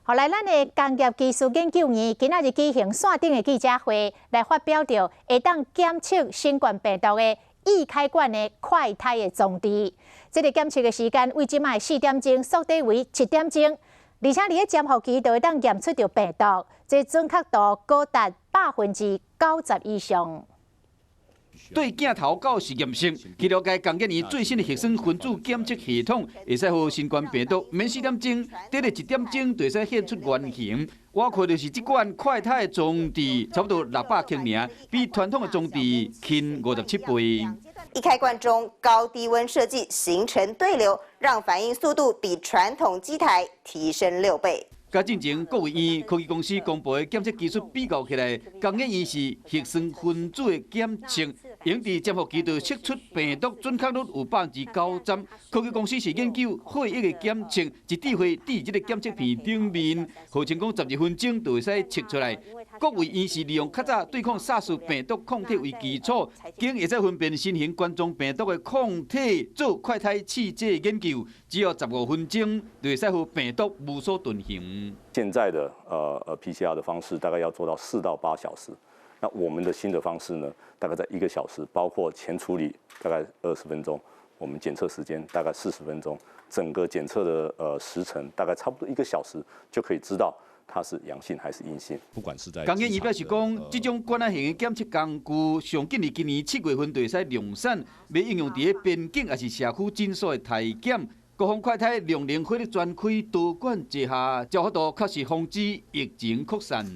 後來，咱的工業技術研究院今仔日舉行線頂的記者會，來發表著會當檢測新冠病毒的易開罐的快篩的裝置。這個檢測的時間為這擺4點鐘縮短為1點鐘，而且佇咧潛伏期就會當驗出著病毒，這準確度高達90%以上。對鏡頭到實驗室去了解工研院最新的核酸分子檢測系統，會使予新冠病毒免4點鐘，短咧1點鐘就會使現出原形。我看著是這款快篩的裝置，差不多600克爾，比傳統的裝置輕57倍。易開罐中高低溫設計形成對流，讓反應速度比傳統機台提升6倍。佮進前國衛院科技公司公布的檢測技術比較起來，工研院是核酸分子的檢測，用佇潛伏期就測出病毒準確率有90%。科技公司是研究血液的檢測，一滴血佇這個檢測片頂面，號稱講12分鐘就會使測出來。國衛院是利用較早對抗薩斯病毒抗體為基礎，經會使分辨新型冠狀病毒的抗體做快篩試劑研究，只要15分鐘就會使予病毒無所遁形。現在的PCR 的方式大概要做到4到8小時，那我們的新的方式呢，大概在1個小時，包括前處理大概20分鐘，我們檢測時間大概40分鐘，整個檢測的時程大概差不多一個小時就可以知道它是陽性還是陰性。不管是在工研院表示講，這種罐仔型的檢測工具，上緊佇今年7月份就會使量產，欲應用佇咧邊境抑是社區診所的篩檢。國防快篩量能火力全開，多管齊下，才有法度確實防止疫情擴散。